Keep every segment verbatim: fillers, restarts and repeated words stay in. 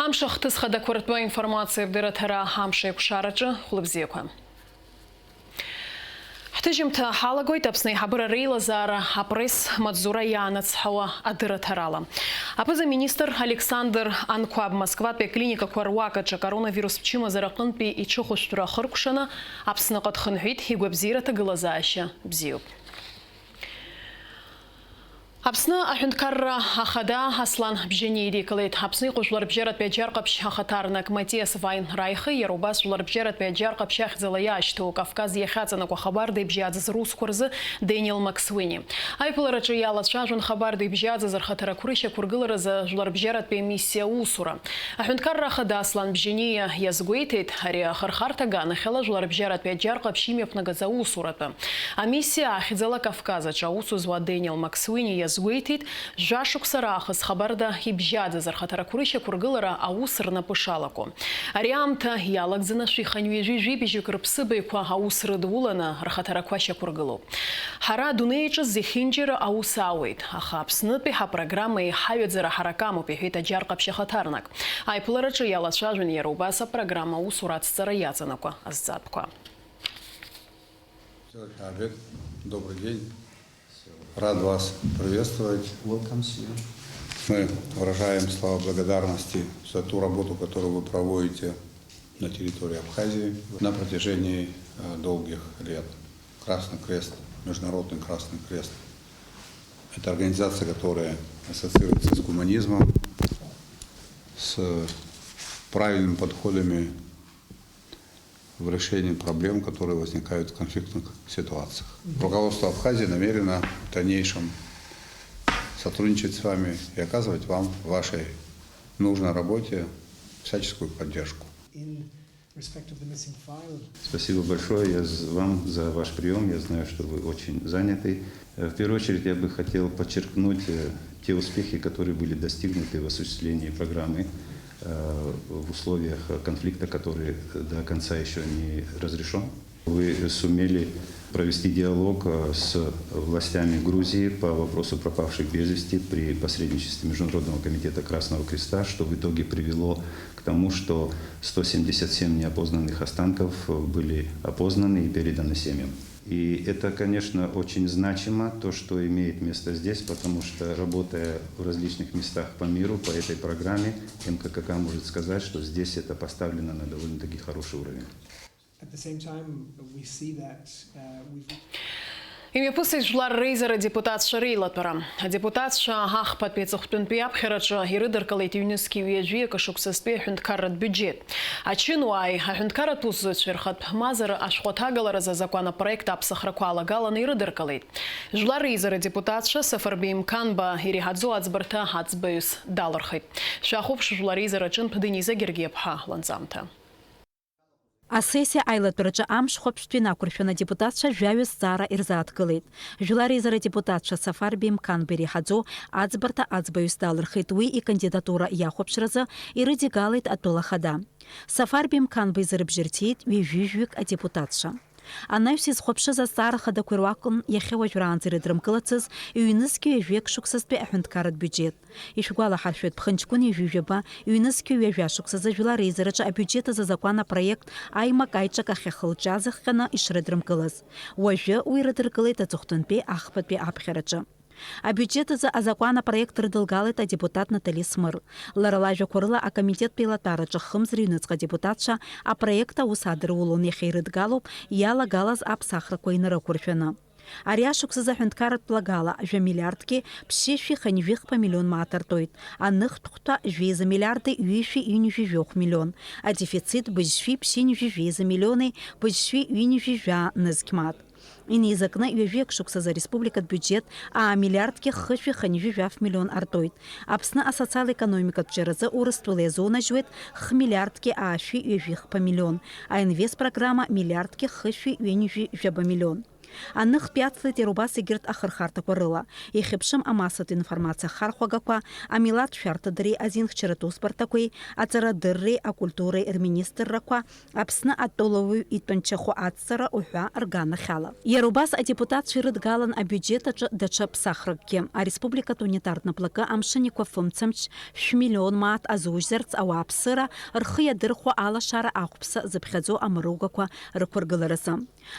Амш ахҭыс хадақәа ртәы аинформациа абдырраҭара амш еиқәшараҿы хәлыбзиақәа. Ҳҭыжьымҭа ҳалагоит Аԥсны аиҳабыра реилазаара апресс-маҵзура иаанацҳауа адырраҭарала. Аԥыза-министр Александр Анқәаб Москватәи аклиникақәа руак аҿы акоронавирус чымазара аҟынтәи иҽыхәышәтәра ахыркәшаны Аԥсныҟа дхынҳәит, игәабзиара аҭагылазаашьа бзиоуп. Аԥсны аҳәынҭқарра ахада Аслан Бжьаниа идикылеит. Аԥсны иҟоу жәларбжьаратәи аџьар ҟаԥшь ахаҭарнак Матиас Вайн Райхи, иара убас жәларбжьаратәи аџьар ҟаԥшь ахьӡала иаашьҭоу Кавказ иахьаҵанакуа ахабарда ибжьаӡыз русқәа рзы Дэниел Максуини. Аиԥылараҿы иалацәажәон хабарда ибжьаӡыз рхаҭарақәа рышьақәыргыларазы жәларбжьаратәи амиссиа аусура. Аҳәынҭқарра ахада Аслан Бжьаниа иазгәеиҭеит, ари ахырхарҭа аганахьала жәларбжьаратәи аџьар ҟаԥшь имҩаԥнагаз аусуратәы. Амиссиа ахьӡала Кавказ аҿы аус зуа Дэниел Максуини иазгәеиҭеит, жәашықәса раахыс хабарда ибжьаӡыз рхаҭарақәа рышьақәыргылара аус рнапы шалаку. Ари аамҭа иалагӡаны шәиханҩажәи жәибжьык рыԥсыбаҩқәа аус рыдуланы рхаҭарақәа шьақәыргылоуп. Ҳара адунеи аҿы зехьынџьара аус аауеит, аха Аԥснытәи ҳапрограмма еиҳаҩаӡара ҳаракы амоуп, иҳәеит аџьар ҟаԥшь ахаҭарнак. Аиԥылараҿы иалацәажәон иара убас апрограмма аусура ацҵара иаҵанакуа азҵаатәқәа. Всё, Абед, добрый день. Рад вас приветствовать. Welcome, sir. Мы выражаем слова благодарности за ту работу, которую вы проводите на территории Абхазии на протяжении, э, долгих лет. Красный Крест, Международный Красный Крест. Это организация, которая ассоциируется с гуманизмом, с правильными подходами в решении проблем, которые возникают в конфликтных ситуациях. Мгм. Руководство Абхазии намерено в дальнейшем сотрудничать с вами и оказывать вам в вашей нужной работе всяческую поддержку. In respect of the missing file. Спасибо большое я з-, вам за ваш приём. Я знаю, что вы очень заняты. Э, в первую очередь я бы хотел подчеркнуть, э, те успехи, которые были достигнуты в осуществлении программы, э, в условиях, э, конфликта, который, э, до конца ещё не разрешён. Вы сумели провести диалог, э, с властями Грузии по вопросу пропавших без вести при посредничестве Международного комитета Красного Креста, что в итоге привело к тому, что сто семьдесят семь неопознанных останков, э, были опознаны и переданы семьям. И это, конечно, очень значимо, то, что имеет место здесь, потому что, работая в различных местах по миру по этой программе, М К К К может сказать, что здесь это поставлено на довольно-таки хороший уровень. At the same time, we see that, uh, we've Имҩаԥысит Жәлар Реизара адепутатцәа реилатәара. Адепутатцәа ахԥатәи аҵыхәтәантәи аԥхьараҿы ирыдыркылеит ҩнызқьи ҩажәи акы шықәсазтәи аҳәынҭқарратә биуџьет. Ачынуааи аҳәынҭқарратә усзуҩцәеи рхатә мазара ашәҟәы аҭагаларазы азакәан апроект аԥсахрақәа алагаланы ирыдыркылеит. Жәлар Реизара адепутатцәа Сафарбеи Мқанба иреиҳаӡоу аӡбарҭа аӡбаҩыс далырхит. Шәахәаԥш Жәлар Реизара аҿынтә Дениза Гергиаԥҳа ланҵамҭа. Асессиа аилатәараҿы амш хәаԥштәы инақәыршәаны адепутатцәа жәаҩа зҵаара ирзааҭгылеит. Жәлар Реизара адепутатцәа Сафарбеи Мқанба иреиҳаӡоу аӡбарҭа аӡбаҩыс далырхит, уи икандидатура иахәаԥшразы ирыдигалеит атәыла ахада. Сафарбеи Мқанба изырбжьырҭеит ҩажәи жәаҩык адепутатцәа. Анаҩс изхәаԥшыз азҵаара хадақәа ируакын иахьа уажәраанӡа ирыдрымкылацыз ҩнызқьи ҩажәи акы шықәсазтәи аҳәынҭқарратә биуџьет. Ишәгәалаҳаршәоит, ԥхынҷкәын ҩажәи жәаба, ҩнызқьи ҩажәа шықәсазы Жәлар Реизараҿы абиуџьет азы азакәан апроект аимак-аиҿак ахь ахылҿиааз ахҟьаны ишрыдрымкылаз. Уажәы уи рыдыркылеит аҵыхәтәантәи ахԥатәи аԥхьараҿы. Абиуџьет азы азакәан апроект рыдылгалеит адепутат Натали Смыр. Лара лажәақәа рыла, акомитеттә еилатәараҿы хымз рыҩныҵҟа адепутатцәа апроект аус адырулон, иахьа ирыдгалоуп иалагалаз аԥсахрақәа инарықәыршәаны. Ари ашықәсазы аҳәынҭқарратә лагала жәа миллиардки ԥшьышәи хынҩажәи хԥа миллион мааҭ артоит, аныхтә хәҭа жәеиза миллиарди ҩышәи ҩынҩажәи жәохә миллион, адефицит быжьшәи ԥшьынҩажәи жәеиза миллиони быжьшәи ҩынҩажәи жәаа нызқь мааҭ. Инеизакны ҩажәи акы шықәсазы ареспубликатә биуџьет аа миллиардки хышәи хынҩажәи жәаф миллион артоит. Аԥсны асоциал-економикатә ҿиаразы Урыстәыла иазунажьуеит хмиллиардки аашәи ҩажәи хԥа миллион, аинвестпрограмма миллиардки хышәи ҩынҩажәи жәаба миллион. Аныхтә иацлеит иара убас егьырҭ ахырхарҭақәа рыла. Ихьыԥшым амассатә информациа ахархәагақәа, амилаҭ шәарҭадареи азинхьчаратә усбарҭақәеи, аҵарадырреи акультуреи рминистррақәа, Аԥсны атәылауаҩ итәанчахәы ацҵара уҳәа рганахьала. Иара убас адепутатцәа ирыдгалан абиуџьет аҿы даҽа ԥсахракгьы. Ареспубликатә унитартә наплакы амшын еиқәа фымцамч шәмиллион мааҭ азужьзарц ауааԥсыра рхы иадырхәо алашара ахәԥса зыԥхьаӡо амаругақәа рықәыргыларазы.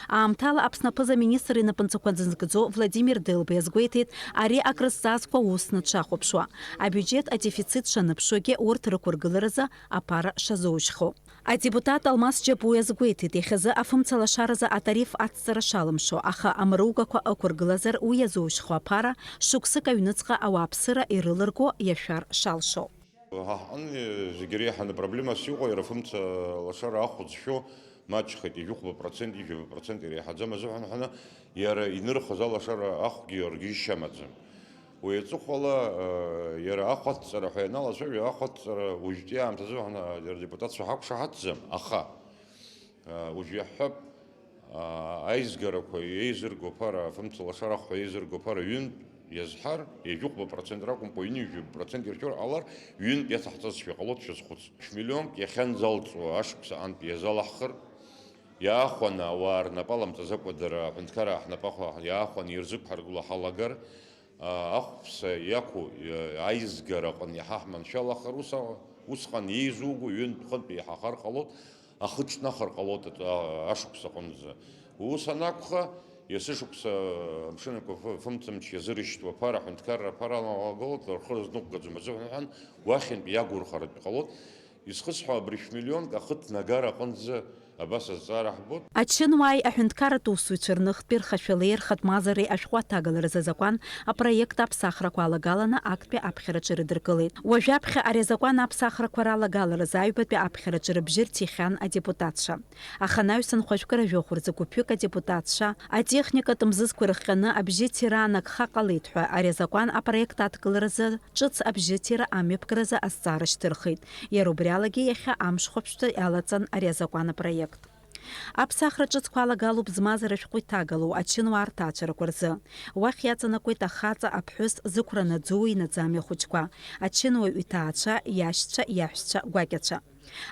Аамҭала Аԥсны аԥыза-министр инапынҵақәа зынзкӡо Владимир Делба иазгәеиҭеит, ари акрызҵазкуа усны дшахәаԥшуа, абиуџьет адефицит шаныԥшуагьы урҭ рықәыргыларазы аԥара шазоужьхо. Адепутат Алмас Џьапуа иазгәеиҭеит, иахьазы афымца лашаразы атариф ацҵара шалымшо, аха амаругақәа ықәыргылазар, уи иазоужьхо аԥара шықәсык аҩныҵҟа ауааԥсыра ирылырго иашәар шалшо. Ҳа ҳҟны зегьы реиҳаны проблемас иҟоу иара афымца лашара ахә зшәо маҷхеит, ижәыхәба процент, ижәаба процент иреиҳаӡам азыҳәан ҳәаны, иара инырхыз алашара ахәгьы ргьежьышьа амаӡам. Уи аҵыхәала, э, иара ахәаҭҵара ҳәа ианалацәажәо, ахәаҭҵара уажәтәи аамҭазы ҳәа, иара адепутатцәа ҳақәшаҳаҭӡам, аха, э, уажә иаҳҳәап, а, аизгарақәа еизырго аԥара, афымца лашара ахә ҳәа еизырго аԥара ҩынтә иазҳар, ижәыхәба процент ракәымкәа, ҩынҩажәа процент иршәыр ҟалар, ҩынтә иацаҳҵазшәа ҟалоит, шәазхәыц. Шәмиллионк иахьанӡалҵуа ашықәса антәи иазалаҳхыр, иаахәаны ауаа рнапы аламҵаӡакәа дара аҳәынҭқараа ҳнапы ахәа иаахәаны ирзықәҳаргыло ҳалагар, а, ахәԥса иақәу, а, аизгара аҟны иаҳа ҳманшәалахар, ус а-, усҟан еизуго ҩынтә-хынтә еиҳахар ҟалоит, ахы ҿнахыр ҟалоит, а, ашықәс аҟынӡа. Ус анакәха, есышықәса амшынқәа фы-, фымцамч иазырышьҭуа аԥара, аҳәынҭқарра аԥара аналагалоит, рхы рызныҟәгаӡом азыҳәан, уахьынтә иагурхаратә ҟалоит. Изхысҳәо абри шәмиллионк ахы ҭнагара аҟынӡа абас азҵаара ҳбоит. Ачынуааи аҳәынҭқарратә усзуҩцәа рныхтәи рхашәалеи рхатә мазареи ашәҟәы аҭагаларазы азакәан апроект аԥсахрақәа алагаланы актәи аԥхьараҿы ирыдыркылеит. Уажәаԥхьа ари азакәан аԥсахрақәа ралагаларазы аҩбатәи аԥхьараҿы рыбжьы рҭихьан адепутатцәа. Аха анаҩсан хәажәкыра жәохә рзы гәыԥҩык адепутатцәа атехникатә мзызқәа ирыхҟьаны абжьы ҭира анагха ҟалеит ҳәа ари азакәан апроект адкыларазы ҿыц абжьы ҭира амҩаԥгаразы азҵаара шьҭырхит. Иара убри алагьы иахьа амш хәаԥшьҭа иалаҵан ари азакәан апроект. Аԥсахра ҿыцқәа алагалоуп змазара шәҟәы иҭагало ачынуаа рҭаацәарақәа рзы. Уахь иаҵанакуеит ахаҵа, аԥҳәыс, зықәра наӡоу инаӡамҩа хәыҷқәа, ачынуаҩ иҭаацәа, иашьцәа, иаҳәшьцәа, гәакьацәа.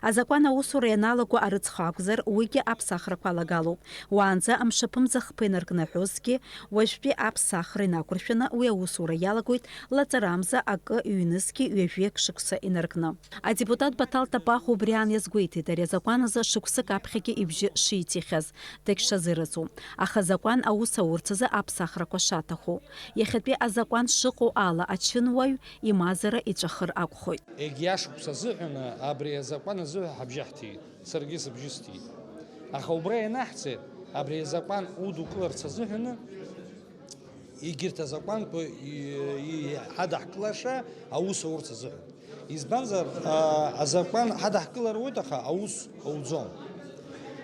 Азакәан аусура ианалаго арыцхә акәзар, уигьы аԥсахрақәа алагалоуп. Уаанӡа амшаԥымза хԥа инаркны аҳәозҭгьы, уажәтәи аԥсахра инақәыршәаны уи аусура иалагоит лаҵарамза акы ҩнызқьи ҩажәи акы шықәса инаркны. Адепутат Баҭал Тапахә убри аан иазгәеиҭеит, ари азакәан азы шықәсык аԥхьагьы ибжьы шиҭихьаз, дагьшазыразу. Аха азакәан аус аурц азы аԥсахрақәа шаҭаху. Иахьатәи азакәан шыҟоу ала, ачынуаҩ имазара иҵәахыр акәхоит. Егьи ашықәс азыҳәан абри азакәан азыҳәа ҳабжьаҳҭеит, саргьы сыбжьысҭеит. Аха убра ианаҳҵеит, абри азакәан удукыларц азыҳәан егьырҭ азакәанқәа и-, и-, ҳадаҳкылаша аус аурц азыҳәан. Избанзар, а, азакәан ҳадаҳкылар ауеит, аха аус ауӡом.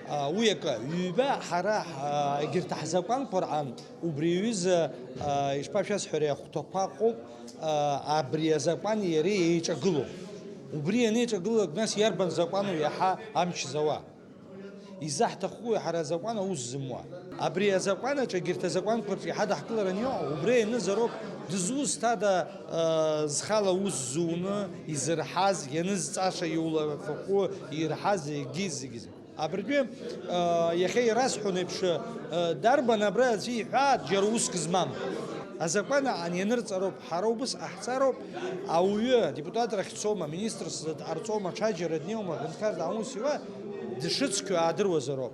А, уи акы, ҩба ҳара, а, егьырҭ ҳзакәанқәа рҟан убри аҩыза, а, ишԥашәасҳәари, ахәҭақәа ыҟоуп, а, абри азакәани иареи еиҿагылоуп. Убри ианеиҿагылалак, нас иарбан закәану иаҳа амч зауа? Изаҳҭахуи ҳара азакәан аус зымуа? Абри азакәан аҿы, егьырҭ азакәанқәа рҿы иҳадаҳкылараны иҟоу, убри ианызароуп, дызусҭада, э, зхала аус зуны изырҳаз, ианызҵаша иулафахәы ирҳаз, егьи зегьы. Абыржәы, э, иахьа ирасҳәон еиԥш, э, дарбан абра аӡәы иҳәаат, џьара уск змам? Азакәан аан ианырҵароуп, ҳара убыс ҟаҳҵароуп, ауаҩы адепутатрахь дцома, министрс дҟарҵома, ҽаџьара днеиуама, аҳәынҭқарра аус иуа, дшыцқьоу аадыруазароуп.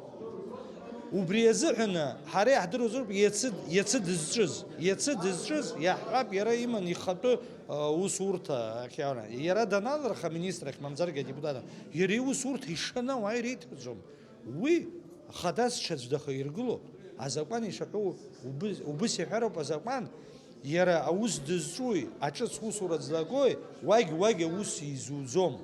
Убри азыҳәаны ҳара иаҳдыруазароуп иацы, иацы дызҿыз, иацы дызҿыз иаҳҳәап, иара иман ихатәы, а, усурҭа ахьаара. Иара даналырха аминистрахь, мамзаргьы адепутатахь, иара иусурҭа ишаны ауаа иреиҭаӡом. Уи хадас ҽаӡәдаха иргылоуп. Азакәан ишаҳәо убыс, убыс иҳәароуп азакәан, иара аус дызҿуи, аҿыц усура злагои, уагь, уагь аус изуӡом.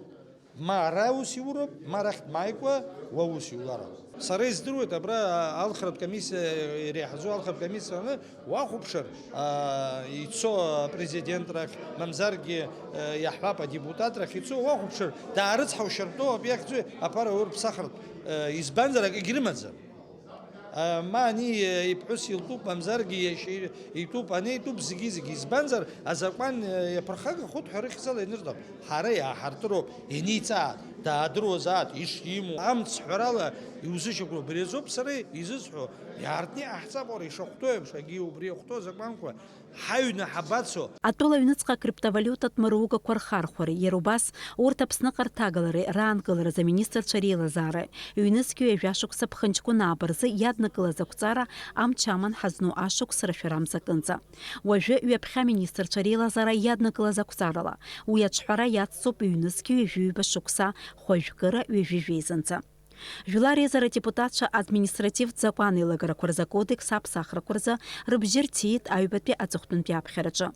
Ма ара аус иуроуп, ма арахь дмааикәа уа ус иулароуп. Сара издыруеит, абра алхратә комиссиа, иреиҳаӡоу алхратә комиссиа аҟны уахәаԥшыр, а, ицо апрезидентрахь, мамзаргьы, а, иаҳҳәап, адепутатрахь ицо уахәаԥшыр, даарыцҳаушьартә ноуп иахьӡу аԥара урԥсахратә, а, избанзар, акгьы рымаӡам. Ма ани иԥҳәыс илтәуп, мамзаргьы иашьа итәуп, ани итәуп, зегьы-зегьы. Избанзар, азакәан иаԥырхагахоит ҳәа рыхьӡала ианырҵап. Ҳара иааҳартыроуп, ианиҵааит, даадыруазааит, ишимоу. Амц ҳәарала иузышьақәноуп. Абри азоуп сара изысҳәо. Иаартны иҟаҳҵап, уара, ишахәҭоу еиԥш, агьи убри иахәҭоу азакәанқәа ҳаҩны ҳабацо. Атәыла аҩныҵҟа акриптовалиутатә мыругақәа рхархәареи, иара убас урҭ Аԥсныҟа рҭагалареи раанкыларазы аминистрцәа реилазаара, ҩнызқьи ҩажәа шықәса ԥхынҷкәын ааба рзы иаднакылаз ақәҵара амч аман ҳазну ашықәс рашәарамзакынӡа. Уажәы ҩаԥхьа аминистрцәа реилазаара иаднакылаз ақәҵарала, уи аҿҳәара иацҵоуп ҩнызқьи ҩажәи ҩба шықәса хәажәкыра ҩажәи жәеизынӡа. Жәлар реизара адепутатцәа административтә закәан еилагарақәа рзы акодекс аԥсахрақәа рзы рыбжьы рҭиит аҩбатәи аҵыхәтәантәи аԥхьараҿы.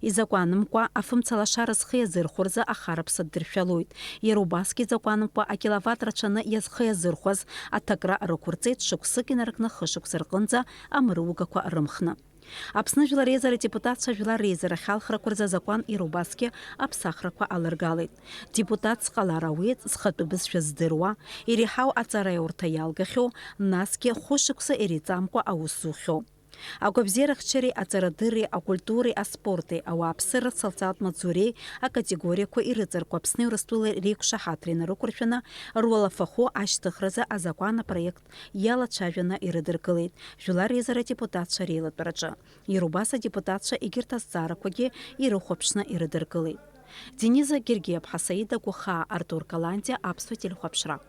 Изакәанымкәа, афымцалашара зхы иазырхәо рзы ахараԥса ддыршәалоит. Иара убасгьы изакәанымкәа акиловатт рацәаны иазхы иазырхәаз аҭакра рықәырҵеит, шықәсык инаркны хышықәса рҟынӡа амыругақәа рымхны. Аԥсны Жәлар Реизара адепутатцәа Жәлар Реизара ахьалхрақәа рзы азакәан иара убасгьы аԥсахрақәа алыргалеит. Депутатс ҟалар ауеит зхатәы бызшәа здыруа, иреиҳау аҵараиурҭа иалгахьоу, насгьы хәышықәса иреиҵамкәа аус зухьоу. Агәабзиарахьчареи аҵарадырреи акультуреи аспорти ауааԥсыра социалтә маҵзуреи акатегориақәа ирыҵаркуа Аԥсни Урыстәылеи реиқәшаҳаҭра инарықәыршәаны руалафахәы ашьҭыхразы азакәан апроект иалацәажәаны ирыдыркылеит Жәлар Реизара адепутатцәа реилатәараҿы. Иара убас адепутатцәа егьырҭ азҵаарақәагьы ирыхәаԥшны ирыдыркылеит. Дениза Гергиаԥҳа, Саида Гәахаа, Артур Каландиа, Аԥсуа телехәаԥшра.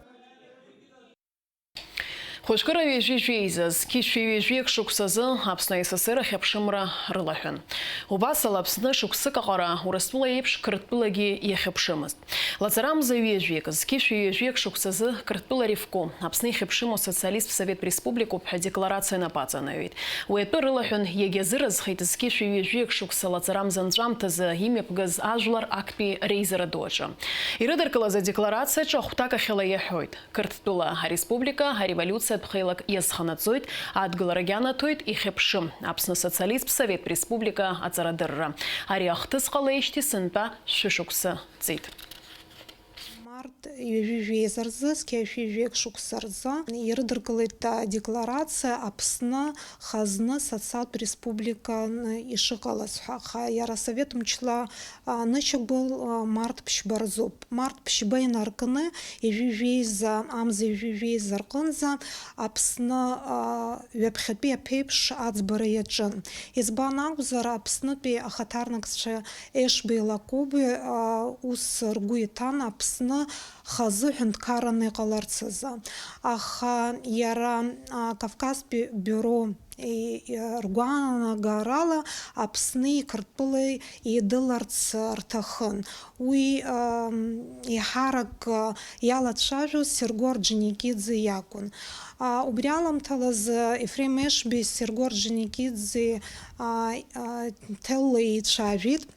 Хәыҷкыра ҩажәи жәеиза, зқьышәи ҩажәи шықәсазы Аԥсны А С С Р ахьыԥшымра рылаҳәан. Убасала Аԥсны шықәсык аҟара Урыстәыла еиԥш Қырҭтәылагьы иахьыԥшымызт. Лаҵарамза ҩажәик, зқьышәи ҩажәик шықәсазы Қырҭтәыла ревком, Аԥсны ихьыԥшыму асоциалисттә совет республикоуп ҳәа адекларациа нап аҵанаҩит. Уи атәы рылаҳәан иагьазыразхеит зқьышәи ҩажәик шықәса лаҵарамза анҵәамҭазы имҩаԥгаз ажәлар актәи реизара ду аҿы. Ирыдыркылаз адекларациаҿы ахәҭакахьала иаҳәоит, Қырҭтәыла ареспублика ареволиуциатә хеилак иазханаҵоит, адгыларагьы анаҭоит, ихьыԥшым Аԥсны асоциалисттә совет республика аҵарадырра. Ари ахҭыс ҟалеижьҭеи сынтәа шәышықәса ҵит. Март ҩажәи жәеиза рзы, зқьышәи ҩажәи шықәса рзы, ирыдыркылеит адекларациа Аԥсны хазны социалтә республиканы ишыҟалаз ҳәа, аха иара асовет мчла анышьақәгыл, март ԥшьба рзоуп. Март ԥшьба инаркны, ҩажәи жәеиза, амза ҩажәи жәеиза рҟынӡа Аԥсны, а, ҩаԥхьатәи аԥеиԥш аӡбара иаҿын. Избан акәзар, Аԥснытәи ахаҭарнакцәа Ешбеи Лакоби, а, ус ргәы иҭан Аԥсны хазы ҳәынҭқарраны иҟаларц азы. Аха иара, а, Кавказтәи биуро и-, и-, ргәаанагарала Аԥсни Қырҭтәылеи еидыларц рҭахын. Уи, ам, еиҳарак, а, иалацәажәоз Серго Орџьоникиӡе иакәын. А, убри аламҭалаз, а, Ефрем Ешбеи Серго Орџьоникиӡе, а, а, ҭелла еицәажәеит.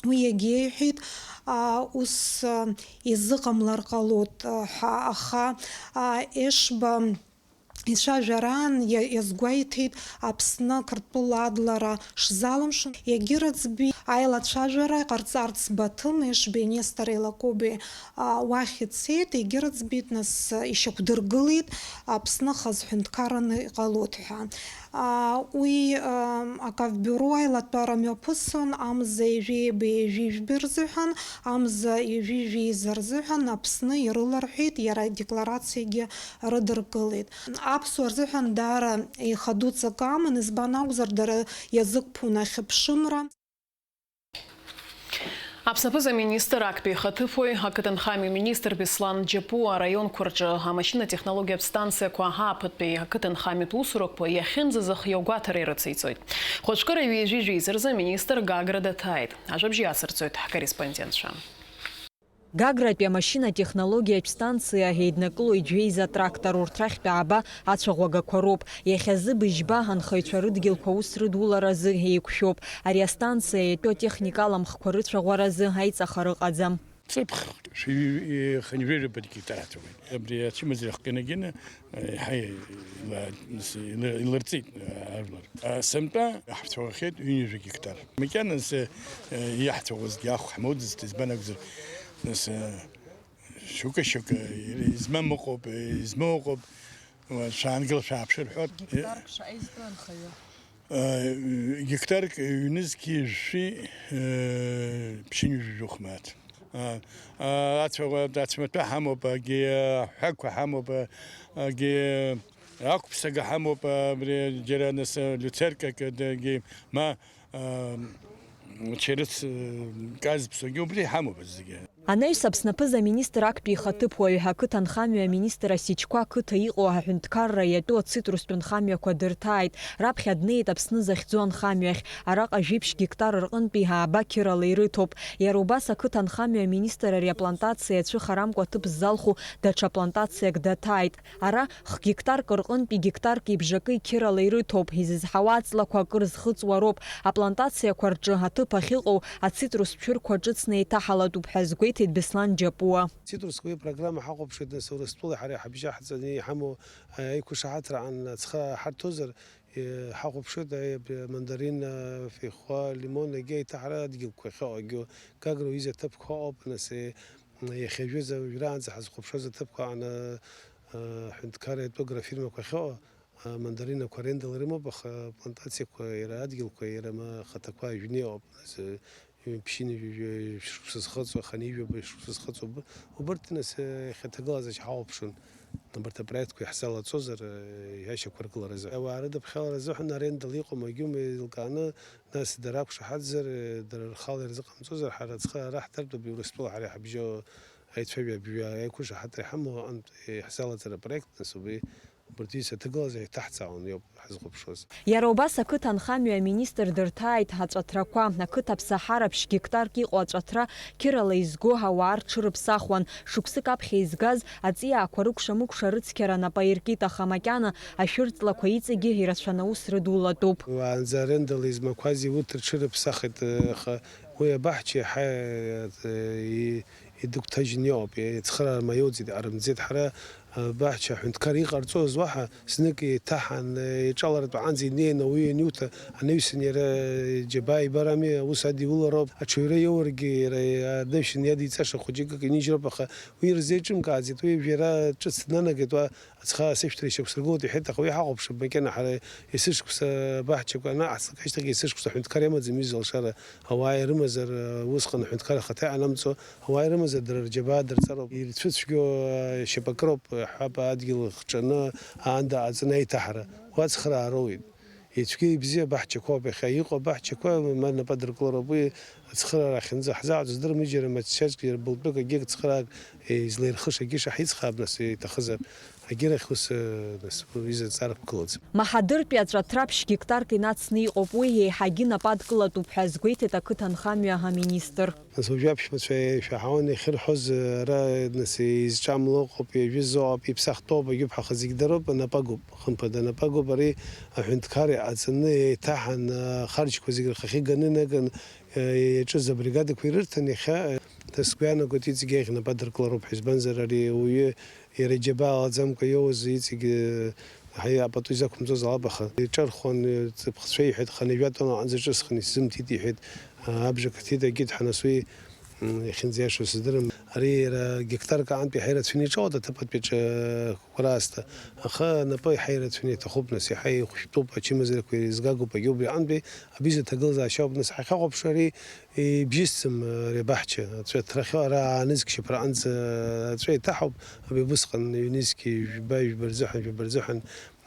Уи иагьиеиҳәеит, а, ус, а, изыҟамлар ҟалоит, а, ҳәа, аха, а, Ешба ицәажәараан иа-, иазгәеиҭеит Аԥсны Қырҭтәыла адлара шзалымшо. Егьырыӡбеи аилацәажәара иҟарҵарц Баҭым Ешбеи Нестори Лакоби, а, уахь ицеит, егьырыӡбеит, нас ишьақәдыргылеит Аԥсны хаз ҳәынҭқарраны иҟалоит ҳәа. А, уи, а, Акавбиуро аилатәара мҩаԥысын, амза ҩажәи жәибеи жәижәбеи рзыҳәан, амза ҩажәи жәеиза рзыҳәан Аԥсны ирыларҳәеит, иара адекларациагьы рыдыркылеит. Аԥсуаа рзыҳәан даара ихаду ҵакы аман, избан акәзар, дара иазықәԥон ахьыԥшымра. Аԥсны аԥыза-министр, актәи ихаҭыԥуаҩ, ақыҭанхамҩа министр Беслан Џьапуа араионқәа рҿы амашьына-технологиатә станциақәа ааԥынтәи ақыҭанхамҩатә усурақәа иахьынӡазыхиоу агәаҭара ирыциҵоит. Хәыҷкыра ҩажәи жәеиза рзы аминистр Гагра даҭааит. Ажәабжь иацырҵоит ҳкорреспондентцәа. Гагратәи амашьына-технологиатә станциа еиднакылоит жәеиза трактор, урҭ рахьтә ааба ацәаӷәагақәа роуп. Иахьазы быжьба анхаҩцәа рыдгьылқәа аус рыдуларазы еиқәшәоуп. Ари астанциа иатәу атехника аламхқәа рыцәаӷәаразы аиҵахара ыҟаӡам. Ҵыԥх шәи-, хынҩажәи жәаба гектар ацәаӷәеит. Абри ачымазара хкы инагьаны, еиҳа ила-, ила-, илырҵеит, ажәлар. Сынтәа иаҳцәаӷәахьеит ҩынҩажәа гектар. Макьаназ, иаҳцәаӷәазгьы ахә ҳмоуӡацт, избан акәзар, нас, шьоукы-шьоукы измам ыҟоуп, измоу ыҟоуп. Уа, шәаангыл, шәааԥшы рҳәоит. Гектарк шаҟа изтәу анхаҩы? Э, гектарк ҩнызқьи жәшәи, э, ԥшьынҩажәи жәохә мааҭ. А, а, ацәа-, ацәмаҭәа ҳамоуп, агьи, аҳәақәа ҳамоуп, агьи, ақәԥсага ҳамоуп, абри џьара нас, люцеркак, агьи, ма, а, чырыц, э, казԥсугьы убри ҳамоуп зегьы. Анаҩс Аԥсны аԥыза-министр актәи ихаҭыԥуаҩ, ақыҭанхамҩа аминистр Осечко ақыҭа иҟоу аҳәынҭқарра иатәу ацитрустә нхамҩақәа дырҭааит. Раԥхьа днеит Аԥсны захьӡу анхамҩахь. Араҟа жәиԥшь гектар рҟынтәи ааба қьырала ирыҭоуп. Иара убас ақыҭанхамҩа аминистр ари аплантациа ацәыхарамкәа аҭыԥ ззалху даҽа плантациак даҭааит. Ара х-гектарк рҟынтәи гектарк ибжакы қьырала ирыҭоуп, изызҳауа аҵлақәа акыр зхыҵуа роуп. Аплантациақәа рҿы аҭыԥ ахьыҟоу ацитрус цәырқәа ҿыцны еиҭаҳалатәуп ҳәа азгәеиҭеит Беслан Џьапуа. Цитрусқәа уи программа ҳахәаԥшуеит, нас, Урыстәыла ҳара иҳабжьаҳҵаны иҳамоу, а, аиқәшаҳаҭра аан ацхыраара ҳарҭозар, е, ҳахәаԥшуеит, аи, абри амандарин, а, феихәа, лимон, егьа еиҭаҳара адгьылқәа ахьыҟоу, Гагра уиза аҭыԥқәа ыҟоуп, нас, е, иахьа жәаза уажәраанӡа ҳазхәаԥшуаз аҭыԥқәа аан, а, ҳәынҭқарра иатәу агрофирмақәа ахьыҟоу, а, мандаринақәа арендала ирымоуп, аха аплантациақәа, иара адгьылқәа, иара ма ахаҭақәа ажәны иҟоуп, нас, ҩынԥшьынҩажәи шықәса зхыҵуа, хынҩажәи жәаба шықәса зхыҵуа, уб-, убырҭ, нас, иахьа аҭагылазаашьа ҳахәаԥшуан. Абарҭ апроектқәа иаҳзалаҵозар, иашьақәыргыларазы. Ауаа рыдыԥхьалара азыҳәан арендала иҟоума, егьиума еилкааны, нас дара ақәшаҳаҭзар, дара рхала ирзыҟамҵозар, ҳара ацхыраара ҳҭартәуп, Урыстәыла ҳара иҳабжьоу аицәажәабжьы аиқәшаҳаҭра иҳамоу аҟынтә иаҳзалаҵара апроект, нас убри Убарҭ ҩызцәа аҭагылазаашьа иҭаҳҵаауан иоуп ҳазхәаԥшуаз. Иара убас ақыҭанхамҩа аминистр дырҭааит аҵәаҭрақәа. Ақыҭа ԥсаҳараԥшь гектарк иҟоу аҵәаҭра қьырала изго ауаа рҽырыԥсахуан. Шықәсык аԥхьа изгаз аҵиаақәа рыкәша-мыкәша рыцқьара нап аиркит, аха макьана ашәырҵлақәа иҵегьы ирацәаны аус рыдулатәуп. Уаанӡа арендала измақәаз иурҭ рҽырыԥсахит, аха уи абаҳча иаҳа, и-, идыгәҭажьын иҟоуп, ицхыраара маиоуӡеит, ҟарымҵеит. Ҳара, а, баҳча аҳәынҭқар иҟарҵоз уаҳа знык еиҭаҳан, еиҿалартә аҟынӡа инеин ауаҩы ианиуҭа, анаҩсан иара џьабаа ибарами, аус адиулароуп, аҽаҩра иоургьы иара анаҩсан иадиҵаша хәыҷык инижьроуп, аха уи ирзеиҿымкааӡеит, уи жәара ҿыц днанагеит, уа Ацха сышәҭра ишьақәсыргылоит, иҳәеит, аха уи ҳахәаԥшып, макьана ҳара есышықәса абаҳчақәа анаҟаҵлак ашьҭахь, есышықәса аҳәынҭқар иамаӡам, изылшара ауаа ирымазар, усҟан аҳәынҭқар ахаҭа иҟанамҵо, ауаа ирымазар, дара рџьабаа дырҵароуп, ирцәыцәгьоу шьапакыроуп, ҳәап, адгьыл хҿаны, аанда аҵаны аиҭаҳара, уа ацхыраара роуеит. Ицәгьа ибзиа абаҳчақәоуп, иахьа иҟоу абаҳчақәа ма рнапы адыркылароуп, уи ацхыраара ахьынӡаҳзааӡо здырам, џьара мацәазк, џьара былтәык, егьи цхыраак излаирхыша, егьи шаҳицхраап, нас, иҭахызар. Агьырахь ус, э, нас, изаҵарақәгылаӡом. Маҳадыртәи аҵәаҭраԥшь гектарк инацны иҟоуп, уи еиҳагьы нап адкылатәуп ҳәа азгәеиҭеит ақыҭанхамҩа аминистр. Нас уажәы аԥшәмацәа ишәаҳауан иахьырҳәоз, ара, нас, изҿамло ыҟоуп, ижәыз ыҟоуп, иԥсахтәоуп, агьыԥҳәаха зегь дароуп, анапы агуп, хымԥада, анапы агуп, ари аҳәынҭқар иҟаҵаны еиҭаҳан, ахарџьқәа зегь рхахьы ганы инаган, э, иаҿыз абригадақәа ирырҭан, иахьа, э, сгәы иаанагоит, иҵегь иахь инапы адыркылароуп ҳәа, избанзар, ари ауаҩы иара иџьабаа алаӡамкәа иоуз иҵегь, э, ҳаи, апату изақәымҵоз алабаха. Иҿархуан, э, ҵыԥхцәа иҳәеит, хынҩажәа тонна аҟынӡа ҿысхын, исзымҭеит, иҳәеит, э, абжа каҭит, агьыҭ ҳанасуи, м, иахьынӡаиашоу сыздырам. Ари иара гектарк аҟынтәи иаҳа ирацәаны иҿалоит аҭыԥантәи аҿы, э, Кәраасҭа. Аха напы иаҳа ирацәаны иҭахуп, нас, иаҳа ихәшәтәуп, ачымазарақәа ирызгагоуп, агьа убри аҟынтәи абиза ҭагылазаашьа ауп, нас, ҳахьахәаԥшуа ари ибжьысӡам, ари абаҳча, аҵәа ҭрахьоу ара аанызкьшьап, араҟынӡа аҵәа иҭаҳауп, абри убысҟан ҩнызқьи жәба, жәба рзыҳәан, жәаба рзыҳәан,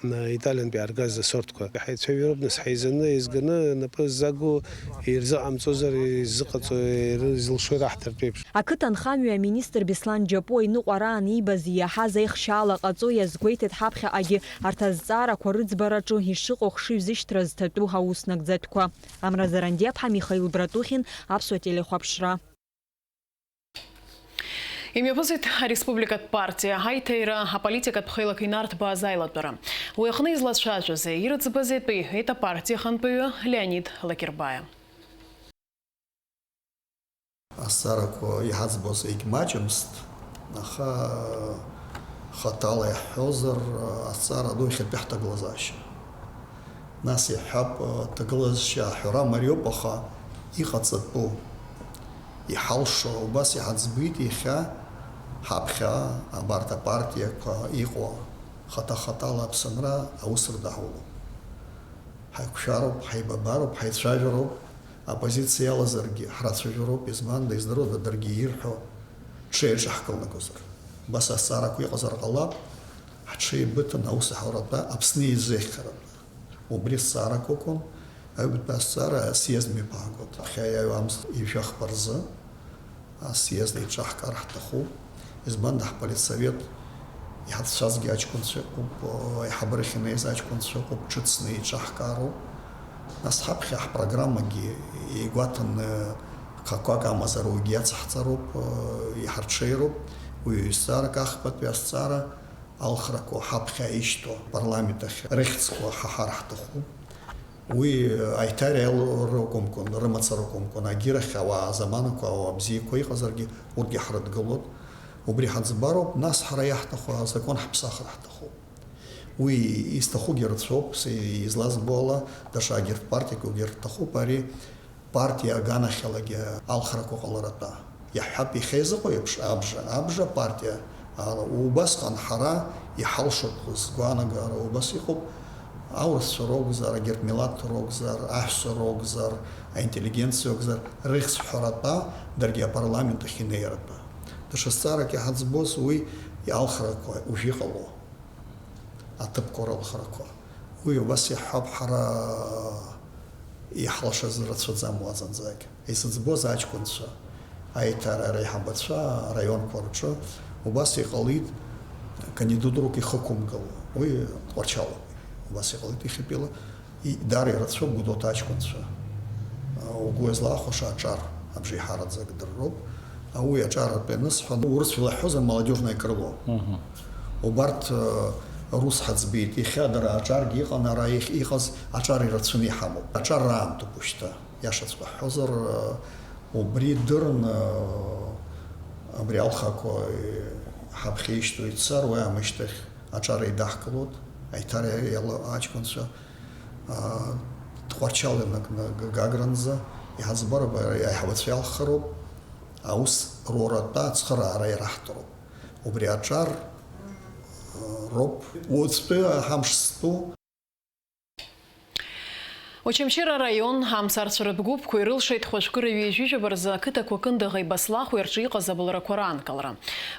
м, италиантәи иааргаз асортқәа. Ҳаицәажәароуп, нас, ҳаизаны, еизганы, напы ззаго ирзыҟамҵозар, иззыҟаҵо, иры-, изылшо ираҳҭартә еиԥш. Ақыҭанхамҩа аминистр Беслан Џьапуа иныҟәараан иибаз иаҳаз аихшьаала ҟаҵо иазгәеиҭеит ҳаԥхьаҟагьы арҭ азҵаарақәа рыӡбараҿы ишыҟоу ахшыҩзышьҭра зҭатәу аус нагӡатәқәа. Амра Зарандиаԥҳа, Михаил Братухин, Аԥсуа телехәаԥшра. Имҩаԥысит ареспубликатә партиа аиҭаира аполитикатә хеилак инарҭбааз аилатәара. Уи аҟны излацәажәази ирыӡбази атәы иҳәеит апартиа ахантәаҩы Леонид Лакербаиа. Азҵаарақәа иҳаӡбоз егьмаҷымызт, аха хаҭала иаҳҳәозар, азҵаара ду иахьатәи ҳҭагылазаашьа. Нас иаҳҳәап, аҭагылазаашьа аҳәара мариоуп, аха иҟаҵатәу, иҳалшо убас иҳаӡбеит иахьа ҳаԥхьа абарҭ апартиақәа иҟоу. Хаҭа-хаҭала аԥсынра аус рыдаҳулон. Ҳаиқәшәароуп, ҳаибабароуп, ҳаицәажәароуп, аппозициа иалазаргьы ҳрацәажәароуп, избанда, издыруада, даргьы ирҳәо ҽеиҿаҳкылнагозар. Убас азҵаарақәа иҟазар ҟалап, ҳҽеибыҭаны аус аҳауратәа Аԥсны еизеиӷьхаратәы. Убри азҵаарақәа акәын аҩбатәи азҵаара асиезд мҩаԥаагон. Ԥхьа иаҩуамызт ҩажәи хԥа рзы асиезд еиҿаҳкаар ҳҭахуп. Избанда, ҳполитсовет иҳацәцәазгьы аҷкәынцәа ыҟоуп, аиҳабыра ахьынеиз аҷкәынцәа ыҟоуп, ҿыцны еиҿаҳкаароуп. Нас ҳаԥхьа ҳпрограммагьы игәаҭаны хақәак амазар уигьы иацаҳҵароуп, иҳарҽеироуп. Уи ҩ-зҵаарак, ахԥатәи азҵаара алхрақәа ҳаԥхьа ишьҭоу апарламент ахь рыхьӡқәа ҳаҳар ҳҭахуп. Уи аиҭариалара акәымкәан, рымацара акәымкәан, агьырахь ауаа заманақәа, ауаа бзиақәа иҟазаргьы, урҭгьы ҳрыдгылоит. Убри ҳаӡбароуп, нас ҳара иаҳҭаху азакәан ҳаԥсахыр ҳҭахуп. Уи изҭахугьы рацәоуп, с-, излазбо ала, даҽа агьырҭ партиақәагьы рҭахуп ари. Партиа аганахьалагьы алхрақәа ҟаларатәа. Иаҳҳәап, иахьа изыҟоу еиԥш, абжа, абжа апартиа ала. Убасҟан ҳара иҳалшоит сгәаанагара, убас иҟоуп, аурысцәа ракәзар, егьырҭ милаҭ ракәзар, аҳәса ракәзар, аинтеллигенциа ракәзар, рыхьӡ ҳәаратәа, даргьы апарламент ахь инеиратәы. Даҽа зҵаарак иҳаӡбоз уи алхрақәа уажә иҟало. Аҭыԥқәа рылхрақәа. Уи убас иаҳҳәап, ҳара иҳалшаз рацәаӡам уаҵәынӡагь. Исыӡбоз аҷкәынцәа, аиҭарара аиҳабацәа араионқәа рҿы убас иҟалеит, кандидатурак ихықәымгыло. Уи Тҟәарчалоуп. Убас иҟалеит иахьатәиала. И-, даара ирацәоуп Гәдоуҭа аҷкәынцәа. Угәы иазлахәаша аҿар абжеиҳараӡак дырроуп. Уи аҿар атәы ианысҳәа, урысшәала иаҳҳәозар, молодёжное крыло. Мгм. Убарҭ, э, рус ҳаӡбеит. Иахьа дара аҿаргьы иҟан, ара иахь иҟаз аҿар ирацәаны иҳамоуп. Аҿар раамҭоуп уажәшьҭа. Иашаҵәҟьа ҳҳәозар, э, убри дырны, э, абри алхақәа, э, ҳаԥхьа ишьҭоу ицар, уи аамышьҭахь аҿар еидаҳкылоит, аиҭариала аҷкәынцәа, аа, Тҟәарчал инаркны Г-, Гагранӡа иҳаӡбароуп, аиҳабацәа иалххароуп, аус руратәа ацхыраара ираҳҭароуп. Убри аҿар, аа, роуп уаҵәтәи ҳамш зтәу. Очамчыра араион амцарцәаратә гәыԥқәа ирылшеит хәажәкыра ҩажәижәаба рзы ақыҭақәа Кындыӷеи Баслахәи рҿы иҟаз абылрақәа раанкылара.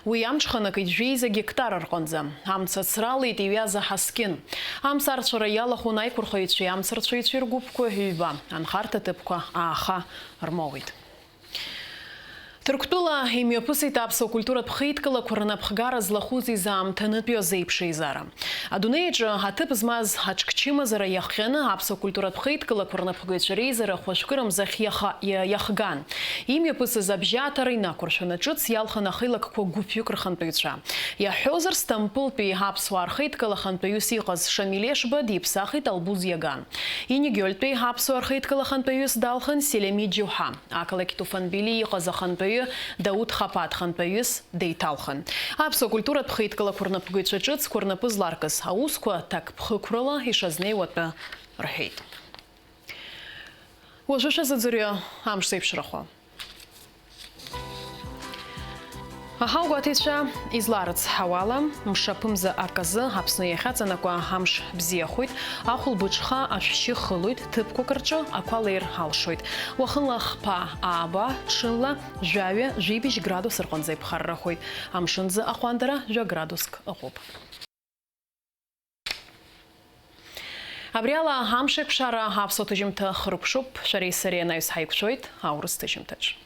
Уи амҽханакит жәеиза гектар рҟынӡа. Амца ацралеит иҩаз аҳаскьын. Амцарцәара иалахәын аиқәырхаҩцәеи амцарцәаҩцәеи ргәыԥқәа ҩба. Анхарҭа ҭыԥқәа ааха рмоуит. Ҭырқәтәыла имҩаԥысит аԥсуа культуратә хеидкылақәа рнапхгара злахәыз изаамҭанытәиоз еиԥшеизара. Адунеи аҿы аҭыԥ змаз аҽкчымазара иахҟьаны аԥсуа культуратә хеидкылақәа рнапхгаҩцәа реизара хәажәкырамзахь иаха-, иа-, иахган. Имҩаԥысыз абжьаҭара инақәыршәаны ҿыц иалхын ахеилакқәа гәыԥҩык рхантәаҩцәа. Иаҳҳәозар, Сҭампылтәи аԥсуаа рхеидкыла ахантәаҩыс иҟаз Шамиль Ешба диԥсахит Албуз Иаган. Инигиольтәи аԥсуаа рхеидкыла ахантәаҩыс далхын Селемиҭ Џьоҳа. Ақалақь Туфанбели иҟаз ахантәаҩы Дауҭ Хапаҭ хантәаҩыс деиҭалхын. Аԥсуа культуратә хеидкылақәа рнапхгаҩцәа ҿыцқәа рнапы зларкыз аусқәа ҭакԥхықәрала ишазнеиуа атәы рҳәеит. Уажәы шәазыӡырҩы амш зеиԥшрахо. Аҳауагәаҭеицәа изларыцҳауала, мшаԥымза аказы Аԥсны иахьаҵанакуа амш бзиахоит, ахәылбыҽха ашәшьы хылоит, ҭыԥқәак рҿы ақәа леир алшоит. Уахынла хԥа ааба, ҽынла жәаҩа, жәибжь градус рҟынӡа иԥхаррахоит. Амшынӡы аҟәандара жәа градуск ыҟоуп. Абри ала амш еиқәшара аԥсуа ҭыжьымҭа хыркәшоуп, шәареи сареи анаҩс ҳаиқәшәоит аурыс ҭыжьымҭаҿ.